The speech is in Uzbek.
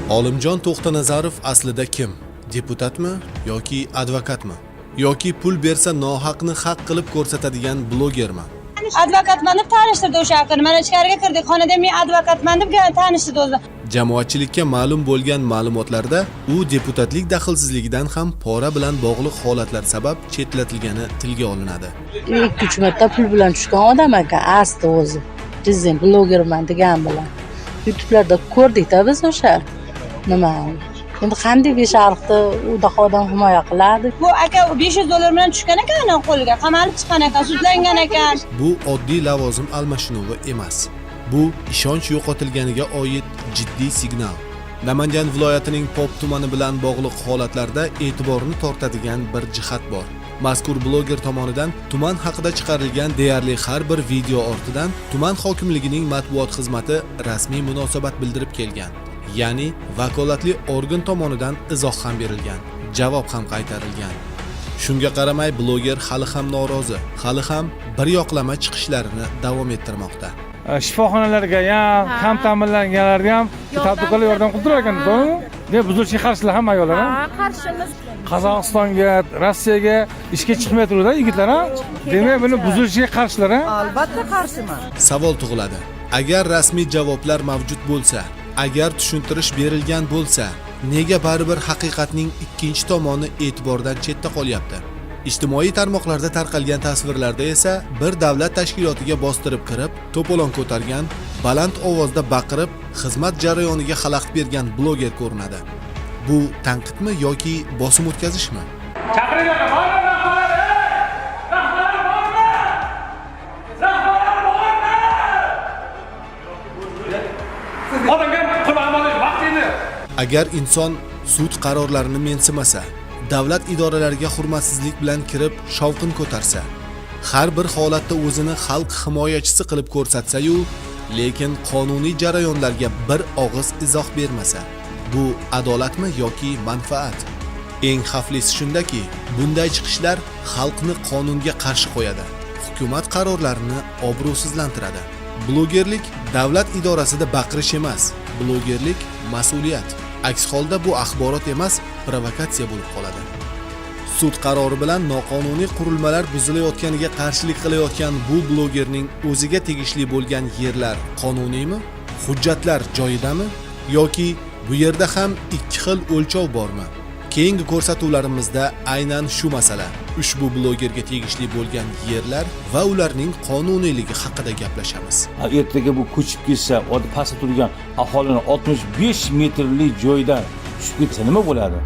Olimjon To'xtanazarov aslida kim? Deputatmi yoki advokatmi? Yoki pul bersa nohaqni haq qilib ko'rsatadigan blogermi? Advokatman deb tanishtirdi o'sha akani. Mana ichkariga kirdik. Xonada men advokatman deb tanishtirdi o'zi. Jamoatchilikka ma'lum bo'lgan ma'lumotlarda u deputatlik daxlsizligidan ham pora bilan bog'liq holatlar sabab chetlatilgani tilga olinadi. 2-3 marta pul bilan tushgan odam ekan asli o'zi. Prezident blogerman degan bilan. YouTube'larda ko'rdikda biz o'sha nima. Endi qanday beshariqni unaqa odam himoya qiladi? Bu aka 500 dollar bilan tushgan ekan uni qo'liga. Qamalib chiqqan ekan, sudlangan ekan. Bu oddiy lavozim almashinuvi emas. Bu ishonch yo'qotilganiga oid jiddiy signal. Namangan viloyatining Pop tumani bilan bog'liq holatlarda e'tiborni tortadigan bir jihat bor. Mazkur bloger tomonidan tuman haqida chiqarilgan deyarli har bir video ortidan tuman hokimligining matbuot xizmati rasmiy munosabat bildirib kelgan. Ya'ni vakolatli organ tomonidan izoh ham berilgan, javob ham qaytarilgan. Shunga qaramay bloger hali ham norozi, hali ham bir yoqlama chiqishlarini davom ettirmoqda. Shifoxonalarga ham, kam ta'minlanganlarga ham tadbirkorlar yordam qilib turar ekan, to'g'rimi? Demak, buzilishga qarshilar hamma ayollar, ha? Ha, qarshimiz. Qozog'istonga, Rossiyaga ishga chiqmay turadi yigitlar, ha? Demak, buni buzilishiga qarshilar, ha? Albatta qarshiman. Savol tug'iladi. Agar rasmiy javoblar mavjud bo'lsa, agar tushuntirish berilgan bo'lsa, nega baribir haqiqatning ikkinchi tomoni e'tibordan chetda qolyapti? Ijtimoiy tarmoqlarda tarqalgan tasvirlarda esa bir davlat tashkilotiga bostirib kirib, to'polon ko'targan, baland ovozda baqirib, xizmat jarayoniga xalaqit bergan bloger ko'rinadi. Bu tanqidmi yoki bosim o'tkazishmi? Chaqiringlar, bormi rahbarlar, ey! Rahbarlar bormi? Rahbarlar bormi? Odamga qurban bo'lish vaqt edi. Agar inson sud qarorlarini mensimasa, davlat idoralariga hurmatsizlik bilan kirib shovqin ko'tarsa, har bir holatda o'zini xalq himoyachisi qilib ko'rsatsa-yu, lekin qonuniy jarayonlarga bir og'iz izoh bermasa, bu adolatmi yoki manfaat? Eng xavflisi shundaki, bunday chiqishlar xalqni qonunga qarshi qo'yadi, hukumat qarorlarini obro'sizlantiradi. Blogerlik davlat idorasida baqirish emas, blogerlik mas'uliyat. Aks holda bu axborot emas, provokatsiya bo'lib qoladi. Sud qarori bilan noqonuniy qurilmalar buzilayotganiga qarshilik qilayotgan bu blogerning o'ziga tegishli bo'lgan yerlar qonuniymi? Hujjatlar joyidami? Yoki bu yerda ham ikki xil o'lchov bormi? Keyingi ko'rsatuvlarimizda aynan shu masala, ushbu blogerga tegishli bo'lgan yerlar va ularning qonuniyligi haqida gaplashamiz. Ha, ertaga bu ko'chib ketsa, pastda turgan aholini 65 metrli joydan tushib ketsa nima bo'ladi?